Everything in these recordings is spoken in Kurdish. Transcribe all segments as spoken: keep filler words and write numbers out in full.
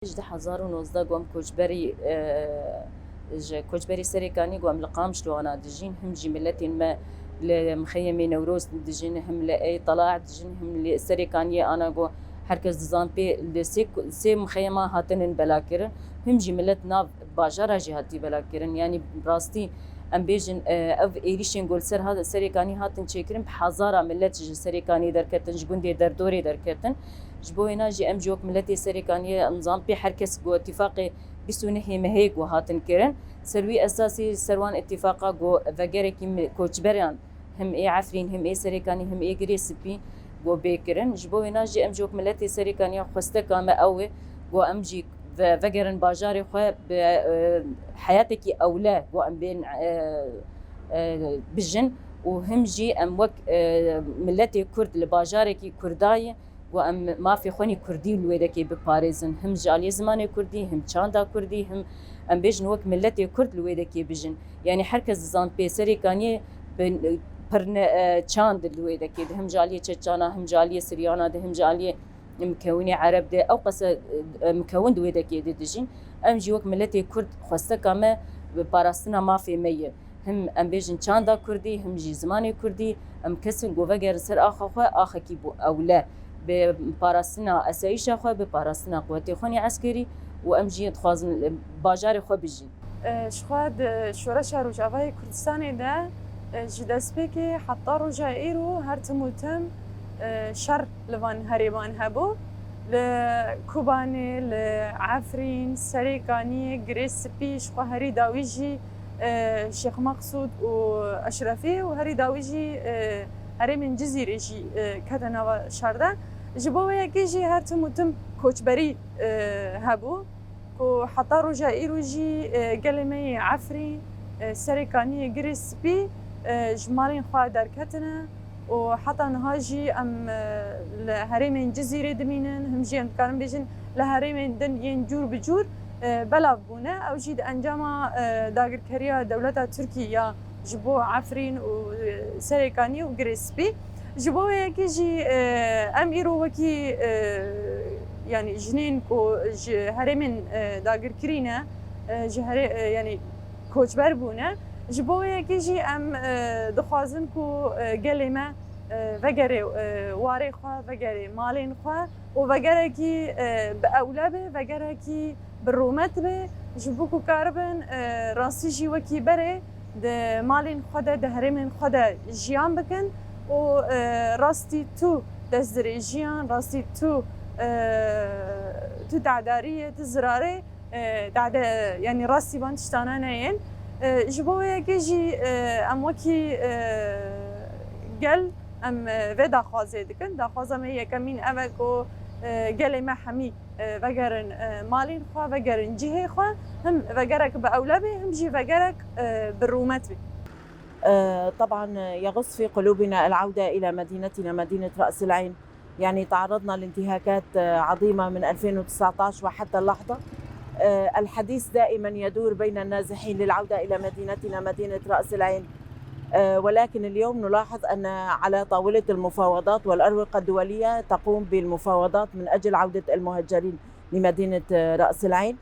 Ji du hezar û nozdeh ku em koçberî, e, ji koçberî Serêkanî ku em li Qamişloana dijîn, him jî miletên me li Mixeyemê Newroz dijîn, him li Ey Tala dijîn, him li Serêkaniyê ana ku herkes dizan pê li sê, sê mixeyema hatinin belakirin, him jî milet nav bajara jî hatî belakirin. Yanî rastî em bêjin, e, ev êrîşên ku li ser ha-, Serêkanî hatin çêkirin, bi hezara milet ji Serêkaniyê derketin, ji gundê derdorê derketin. Ji bo wêna jî em jî wek miletê Serêkaniyê em zan pê her kes ku îtîfaqê bîst û nehê mehê ku hatin kirin. Ser wî esasî ser wan îtîfaqa ku vegerekî mi-, koçberan him ê Efrîn, him ê Serêkanî, him ê Girê Spî ku bê kirin. Ji bo wêna jî em jî wek miletê Serêkaniya xwesteka me ew e ku em jî ve-, vegerin bajarê xwe bi, e, heyatekî ewle ku em bên, e, e, bijin û him jî em wek, e, miletê Kurd li bajarekî Kurdayê ku em mafê xwe nî Kurdî li wê dekê biparêzin. Him ji aliyê zimanê Kurdî, him çanda Kurdî, him em bêjin wek miletê Kurd li wê dekê bijin. Yanî her kes dizan pê Serêkaniyê bi, pir ne, e, çand li wê dekê de. Him ji aliyê Çeçana, him ji aliyê Siryana de, him ji aliyê mikewinê Ereb de. Ew qese, e, mikewin di wê dekê de dijîn. Em jî wek miletê Kurd xwesteka me bi parastina mafê me ye. Him em bêjin çanda Kurdî, him jî zimanê Kurdî, em kesin ku vegerin ser axa xwe, axekî bû ewle. Bi parastina esayîşa xwe, bi parastina quwetê xwe nî eskerî û em jî dixwazin li bajarê xwe bijîn. E, ji xwe di Şoreşa Rojavayê Kurdistanê de, e, ji destpêkê heta roja îro her tim û tim, e, şer li van herêman hebû. Li Kobanê, li Efrîn, Serêkaniyê, Girê Spî, ji xwe herî dawî jî, e, Şêx Meqsûd û Eşrefî û herî dawî jî, e, herêmên Cizîrê jî, e, kete nava şer de. Ji bo wê yekê jî her tim û tim koçberî, e, hebû ku heta roja îro jî, e, gelê me yê Efrîn, e, Serêkaniyê, Girê Spî, e, ji malên xwe derketine û heta niha jî em, e, li herêmên Cizîrê dimînin, him jî em dikarin bêjin li herêmên din yên cûr bi cûr, e, belav bûne. Ew jî di encama, e, dagirkeriya dewleta Tirkî ya ji bo Efrîn û, e, Serêkanî û Girê Spî. Ji bo wê yekê jî, e, em îro wekî, e, yanî jinên ku ji herêmên, e, dagirkirî ne, e, ji herê-, e, yanî koçber bûne. Ji bo wê yekê jî em, e, dixwazin ku, e, gelê me, e, vegerê, e, warê xwe, vegerê malên xwe û vegerekî, e, bi ewle be, vegerekî bi rûmet be, ji bo ku karibin, e, rastî jî wekî berê di malên xwe de, di herêmên xwe de jiyan bikin û, e, rastî tu destdirêjiyan, rastî tu, e, tu tedariyê, tu zirarê, e, dade, yanî rastî van tiştana neyên. E, ji bo wê yekê jî, e, em wekî, e, gel em, e, vê daxwazê dikin. Daxwaza me yekemîn ev e ku, e, gelê me hemî, e, vegerin, e, malên xwe, vegerin cihê xwe, him vegerek bi ewle bê, him jî vegerek, e, bi rûmet bê. آه، طبعا يغص في قلوبنا العودة إلى مدينتنا، مدينة رأس العين. يعني تعرضنا لانتهاكات، آه، عظيمة من ألفين وتسعتاش وحتى اللحظة. آه، الحديث دائما يدور بين النازحين للعودة إلى مدينتنا، مدينة رأس العين. آه، ولكن اليوم نلاحظ أن على طاولة المفاوضات والأروقة الدولية تقوم بالمفاوضات من أجل عودة المهجرين لمدينة، آه، رأس العين.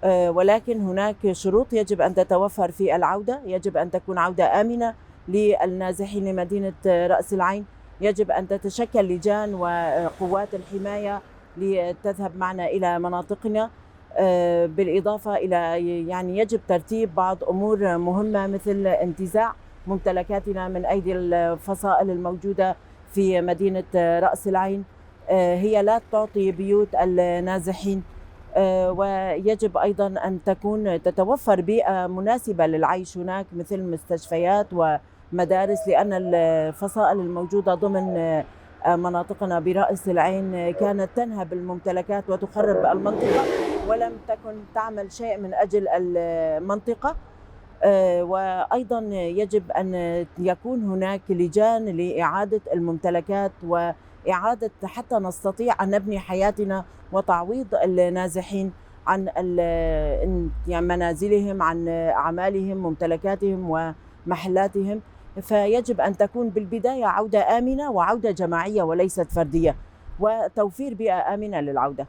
آه، ولكن هناك شروط يجب أن تتوفر في العودة، يجب أن تكون عودة آمنة للنازحين لمدينة، آه، رأس العين، يجب أن تتشكل لجان وقوات الحماية لتذهب معنا إلى مناطقنا. آه، بالإضافة إلى، يعني، يجب ترتيب بعض أمور مهمة مثل انتزاع ممتلكاتنا من أيدي الفصائل الموجودة في مدينة، آه، رأس العين. آه، هي لا تعطي بيوت النازحين. آه، ويجب أيضًا أن تكون، تتوفر بيئة مناسبة للعيش هناك، مثل مستشفيات ومدارس، لأن الفصائل الموجودة ضمن، آه، مناطقنا برأس العين، آه، كانت تنهب الممتلكات وتخرب المنطقة، ولم تكن تعمل شيء من أجل المنطقة. آه، وأيضًا يجب أن يكون هناك لجان لإعادة الممتلكات وإعادة حتى نستطيع أن نبني حياتنا وتعويض النازحين عن ال-، يعني منازلهم، عن أعمالهم، ممتلكاتهم ومحلاتهم. فيجب أن تكون بالبداية عودة آمنة وعودة جماعية وليست فردية، وتوفير بيئة آمنة للعودة.